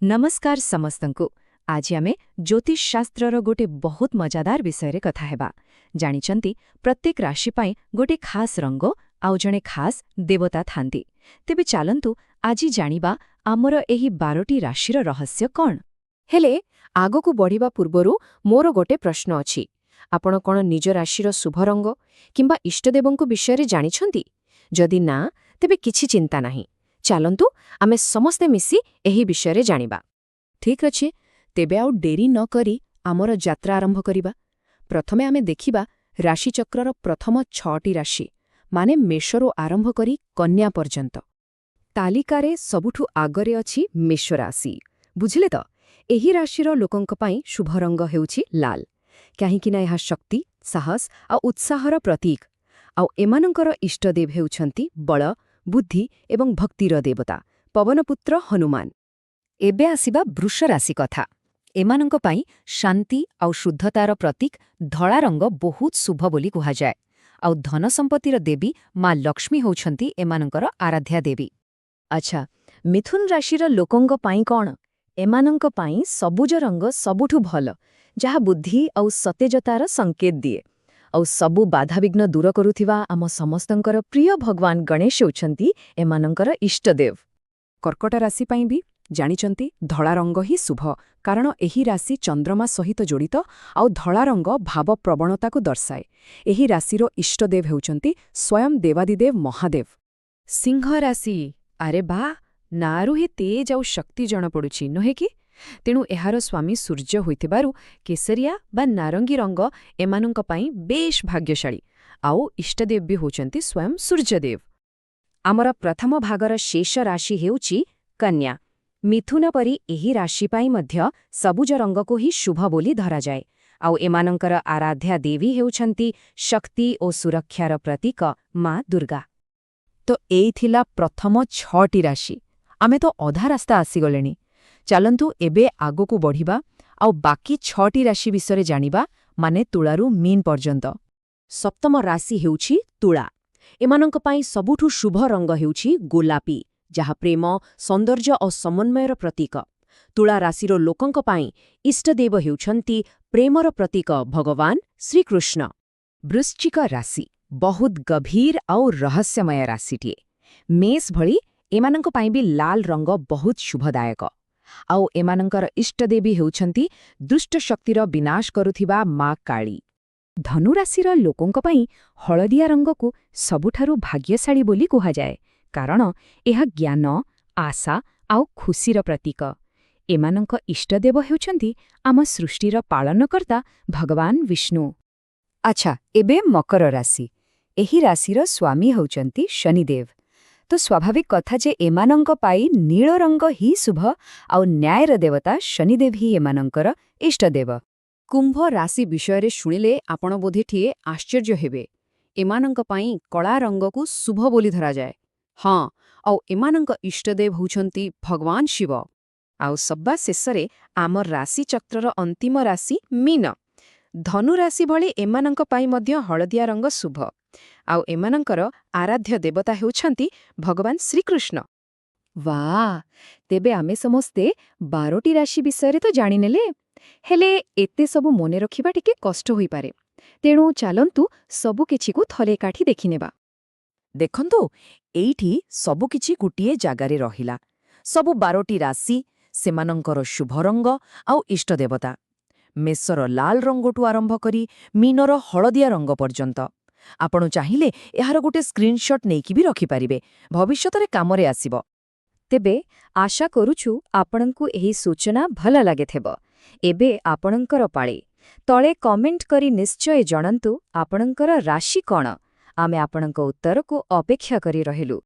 ନମସ୍କାର ସମସ୍ତଙ୍କୁ। ଆଜି ଆମେ ଜ୍ୟୋତିଷ ଶାସ୍ତ୍ରର ଗୋଟେ ବହୁତ ମଜାଦାର ବିଷୟରେ କଥା ହେବା। ଜାଣିଛନ୍ତି, ପ୍ରତ୍ୟେକ ରାଶି ପାଇଁ ଗୋଟେ ଖାସ୍ ରଙ୍ଗ ଆଉ ଜଣେ ଖାସ୍ ଦେବତା ଥାନ୍ତି। ତେବେ ଚାଲନ୍ତୁ, ଆଜି ଜାଣିବା ଆମର ଏହି 12ଟି ରାଶିର ରହସ୍ୟ କ'ଣ। ହେଲେ ଆଗକୁ ବଢ଼ିବା ପୂର୍ବରୁ ମୋର ଗୋଟେ ପ୍ରଶ୍ନ ଅଛି। ଆପଣ କ'ଣ ନିଜ ରାଶିର ଶୁଭ ରଙ୍ଗ କିମ୍ବା ଇଷ୍ଟଦେବଙ୍କ ବିଷୟରେ ଜାଣିଛନ୍ତି? ଯଦି ନା, ତେବେ କିଛି ଚିନ୍ତା ନାହିଁ। ଚାଲନ୍ତୁ, ଆମେ ସମସ୍ତେ ମିଶି ଏହି ବିଷୟରେ ଜାଣିବା। ଠିକ୍ ଅଛି, ତେବେ ଆଉ ଡେରି ନ କରି ଆମର ଯାତ୍ରା ଆରମ୍ଭ କରିବା। ପ୍ରଥମେ ଆମେ ଦେଖିବା ରାଶିଚକ୍ରର ପ୍ରଥମ ଛଅଟି ରାଶି, ମାନେ ମେଷରୁ ଆରମ୍ଭ କରି କନ୍ୟା ପର୍ଯ୍ୟନ୍ତ। ତାଲିକାରେ ସବୁଠୁ ଆଗରେ ଅଛି ମେଷ ରାଶି। ବୁଝିଲେ ତ, ଏହି ରାଶିର ଲୋକଙ୍କ ପାଇଁ ଶୁଭ ରଙ୍ଗ ହେଉଛି ଲାଲ, କାହିଁକିନା ଏହା ଶକ୍ତି, ସାହସ ଆଉ ଉତ୍ସାହର ପ୍ରତୀକ। ଆଉ ଏମାନଙ୍କର ଇଷ୍ଟଦେବ ହେଉଛନ୍ତି ବଳ, ବୁଦ୍ଧି ଏବଂ ଭକ୍ତିର ଦେବତା ପବନପୁତ୍ର ହନୁମାନ। ଏବେ ଆସିବା ବୃଷ ରାଶି କଥା। ଏମାନଙ୍କ ପାଇଁ ଶାନ୍ତି ଆଉ ଶୁଦ୍ଧତାର ପ୍ରତୀକ ଧଳା ରଙ୍ଗ ବହୁତ ଶୁଭ ବୋଲି କୁହାଯାଏ। ଆଉ ଧନ ସମ୍ପତ୍ତିର ଦେବୀ ମା ଲକ୍ଷ୍ମୀ ହେଉଛନ୍ତି ଏମାନଙ୍କର ଆରାଧ୍ୟା ଦେବୀ। ଆଚ୍ଛା, ମିଥୁନ ରାଶିର ଲୋକଙ୍କ ପାଇଁ କ'ଣ? ଏମାନଙ୍କ ପାଇଁ ସବୁଜ ରଙ୍ଗ ସବୁଠୁ ଭଲ, ଯାହା ବୁଦ୍ଧି ଆଉ ସତେଜତାର ସଂକେତ ଦିଏ। ଆଉ ସବୁ ବାଧାବିଘ୍ନ ଦୂର କରୁଥିବା ଆମ ସମସ୍ତଙ୍କର ପ୍ରିୟ ଭଗବାନ ଗଣେଶ ହେଉଛନ୍ତି ଏମାନଙ୍କର ଇଷ୍ଟଦେବ। କର୍କଟ ରାଶି ପାଇଁ ବି ଜାଣିଛନ୍ତି, ଧଳା ରଙ୍ଗ ହିଁ ଶୁଭ, କାରଣ ଏହି ରାଶି ଚନ୍ଦ୍ରମା ସହିତ ଜଡ଼ିତ ଆଉ ଧଳା ରଙ୍ଗ ଭାବପ୍ରବଣତାକୁ ଦର୍ଶାଏ। ଏହି ରାଶିର ଇଷ୍ଟଦେବ ହେଉଛନ୍ତି ସ୍ୱୟଂ ଦେବାଦିଦେବ ମହାଦେବ। ସିଂହ ରାଶି, ଆରେ ବା, ନାଁରୁ ହିଁ ତେଜ ଆଉ ଶକ୍ତି ଜଣାପଡ଼ୁଛି, ନୁହେଁ କି? ତେଣୁ ଏହାର ସ୍ୱାମୀ ସୂର୍ଯ୍ୟ ହୋଇଥିବାରୁ କେଶରିଆ ବା ନାରଙ୍ଗୀ ରଙ୍ଗ ଏମାନଙ୍କ ପାଇଁ ବେଶ୍ ଭାଗ୍ୟଶାଳୀ। ଆଉ ଇଷ୍ଟଦେବ ବି ହେଉଛନ୍ତି ସ୍ୱୟଂ ସୂର୍ଯ୍ୟଦେବ। ଆମର ପ୍ରଥମ ଭାଗର ଶେଷ ରାଶି ହେଉଛି କନ୍ୟା। ମିଥୁନ ପରି ଏହି ରାଶି ପାଇଁ ମଧ୍ୟ ସବୁଜ ରଙ୍ଗକୁ ହିଁ ଶୁଭ ବୋଲି ଧରାଯାଏ। ଆଉ ଏମାନଙ୍କର ଆରାଧ୍ୟା ଦେବୀ ହେଉଛନ୍ତି ଶକ୍ତି ଓ ସୁରକ୍ଷାର ପ୍ରତୀକ ମା ଦୁର୍ଗା। ତ ଏଇ ଥିଲା ପ୍ରଥମ ଛଅଟି ରାଶି। ଆମେ ତ ଅଧା ରାସ୍ତା ଆସିଗଲେଣି। ଚାଲନ୍ତୁ, ଏବେ ଆଗକୁ ବଢ଼ିବା ଆଉ ବାକି ଛଅଟି ରାଶି ବିଷୟରେ ଜାଣିବା, ମାନେ ତୁଳାରୁ ମୀନ ପର୍ଯ୍ୟନ୍ତ। ସପ୍ତମ ରାଶି ହେଉଛି ତୁଳା। ଏମାନଙ୍କ ପାଇଁ ସବୁଠୁ ଶୁଭ ରଙ୍ଗ ହେଉଛି ଗୋଲାପୀ, ଯାହା ପ୍ରେମ, ସୌନ୍ଦର୍ଯ୍ୟ ଓ ସମନ୍ୱୟର ପ୍ରତୀକ। ତୁଳା ରାଶିର ଲୋକଙ୍କ ପାଇଁ ଇଷ୍ଟଦେବ ହେଉଛନ୍ତି ପ୍ରେମର ପ୍ରତୀକ ଭଗବାନ ଶ୍ରୀକୃଷ୍ଣ। ବୃଶ୍ଚିକ ରାଶି ବହୁତ ଗଭୀର ଆଉ ରହସ୍ୟମୟ ରାଶିଟିଏ। ମେଷ ଭଳି ଏମାନଙ୍କ ପାଇଁ ବି ଲାଲ ରଙ୍ଗ ବହୁତ ଶୁଭଦାୟକ। ଆଉ ଏମାନଙ୍କର ଇଷ୍ଟଦେବୀ ହେଉଛନ୍ତି ଦୁଷ୍ଟ ଶକ୍ତିର ବିନାଶ କରୁଥିବା ମା କାଳୀ। ଧନୁରାଶିର ଲୋକଙ୍କ ପାଇଁ ହଳଦିଆ ରଙ୍ଗକୁ ସବୁଠାରୁ ଭାଗ୍ୟଶାଳୀ ବୋଲି କୁହାଯାଏ, କାରଣ ଏହା ଜ୍ଞାନ, ଆଶା ଆଉ ଖୁସିର ପ୍ରତୀକ। ଏମାନଙ୍କ ଇଷ୍ଟଦେବ ହେଉଛନ୍ତି ଆମ ସୃଷ୍ଟିର ପାଳନକର୍ତ୍ତା ଭଗବାନ ବିଷ୍ଣୁ। ଆଚ୍ଛା, ଏବେ ମକର ରାଶି। ଏହି ରାଶିର ସ୍ୱାମୀ ହେଉଛନ୍ତି ଶନିଦେବ। ତ ସ୍ୱାଭାବିକ କଥା ଯେ ଏମାନଙ୍କ ପାଇଁ ନୀଳ ରଙ୍ଗ ହିଁ ଶୁଭ, ଆଉ ନ୍ୟାୟର ଦେବତା ଶନିଦେବ ହିଁ ଏମାନଙ୍କର ଇଷ୍ଟଦେବ। କୁମ୍ଭ ରାଶି ବିଷୟରେ ଶୁଣିଲେ ଆପଣ ବୋଧେ ଟିଏ ଆଶ୍ଚର୍ଯ୍ୟ ହେବେ। ଏମାନଙ୍କ ପାଇଁ କଳା ରଙ୍ଗକୁ ଶୁଭ ବୋଲି ଧରାଯାଏ। ହଁ, ଆଉ ଏମାନଙ୍କ ଇଷ୍ଟଦେବ ହେଉଛନ୍ତି ଭଗବାନ ଶିବ। ଆଉ ସବା ଶେଷରେ ଆମ ରାଶିଚକ୍ରର ଅନ୍ତିମ ରାଶି ମୀନ। ଧନୁ ରାଶି ଭଳି ଏମାନଙ୍କ ପାଇଁ ମଧ୍ୟ ହଳଦିଆ ରଙ୍ଗ ଶୁଭ। ଆଉ ଏମାନଙ୍କର ଆରାଧ୍ୟ ଦେବତା ହେଉଛନ୍ତି ଭଗବାନ ଶ୍ରୀକୃଷ୍ଣ। ବାଃ, ତେବେ ଆମେ ସମସ୍ତେ 12ଟି ରାଶି ବିଷୟରେ ତ ଜାଣିନେଲେ। ହେଲେ ଏତେ ସବୁ ମନେ ରଖିବା ଟିକେ କଷ୍ଟ ହୋଇପାରେ। ତେଣୁ ଚାଲନ୍ତୁ, ସବୁକିଛିକୁ ଥରେ ଏକାଠି ଦେଖିନେବା। ଦେଖନ୍ତୁ, ଏଇଠି ସବୁକିଛି ଗୋଟିଏ ଜାଗାରେ ରହିଲା। ସବୁ 12ଟି ରାଶି, ସେମାନଙ୍କର ଶୁଭ ରଙ୍ଗ ଆଉ ଇଷ୍ଟଦେବତା। ମେଷର ଲାଲ ରଙ୍ଗଠୁ ଆରମ୍ଭ କରି ମୀନର ହଳଦିଆ ରଙ୍ଗ ପର୍ଯ୍ୟନ୍ତ। ଆପଣ ଚାହିଁଲେ ଏହାର ଗୋଟେ ସ୍କ୍ରିନଶଟ୍ ନେଇକି ବି ରଖିପାରିବେ, ଭବିଷ୍ୟତରେ କାମରେ ଆସିବ। ତେବେ ଆଶା କରୁଛୁ ଆପଣଙ୍କୁ ଏହି ସୂଚନା ଭଲ ଲାଗିଥିବ। ଏବେ ଆପଣଙ୍କର ପାଳି। ତଳେ କମେଣ୍ଟ କରି ନିଶ୍ଚୟ ଜଣାନ୍ତୁ ଆପଣଙ୍କର ରାଶି କ'ଣ। ଆମେ ଆପଣଙ୍କ ଉତ୍ତରକୁ ଅପେକ୍ଷା କରି ରହିଲୁ।